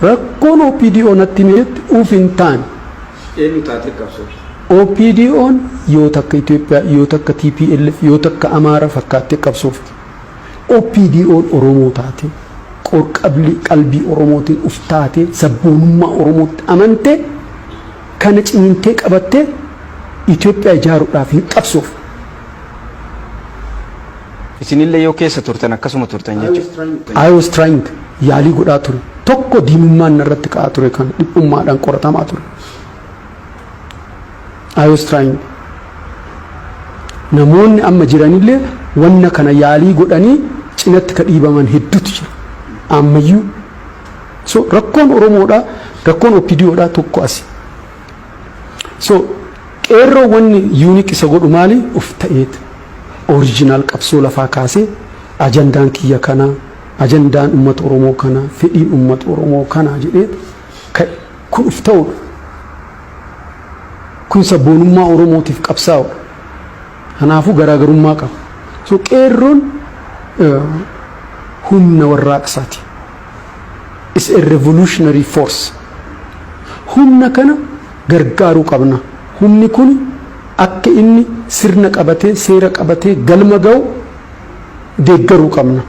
Rakkoon OPDO natti mi'etti uuf hin taane. Eenyu taatee qabsoo? OPDO'n yoo takka Itoophiyaa, yoo takka TPLF, yoo takka Amaara fakkaattee qabsoofti. OPDO'n Oromoo taate, qorqabli qalbii Oromootiin uf taatee, sabboonummaa Oromootti amantee, kana cimintee qabattee Itoophiyaa ijaaruudhaaf hin qabsoofne. Isinillee yoo keessa turtan akkasuma turtan jechuudha. I was trying, yaalii godhaa ture. Tokko diinummaan narratti ka'aa ture, kana dhiphummaadhaan qoratamaa ture. I was trying. Namoonni amma jiranillee wanna kana yaalii godhanii cinatti ka dhiibaman hedduutu jira. Ammayyuu. So rakkoon Oromoodhaa, rakkoon OPDOdhaa tokko asi. So qeerroo wanni unique isa godhu maali? Uf ta'eet original qabsoo lafaa kaasee, ajandaan kiyya kanaa, ajandaan uummata Oromoo kanaa, fedhiin uummata Oromoo kanaa jedhee ka'e, kun uf ta'uudha. Kun sabboonummaa Oromootiif qabsaa'udha. Kanaafuu garaagarummaa qaba. So qeerroon humna warraaqsaati. Is a revolutionary force. Humna kana gargaaruu qabna. Humni kun akka inni sirna qabatee, seera qabatee galma ga'u deeggaruu qabna.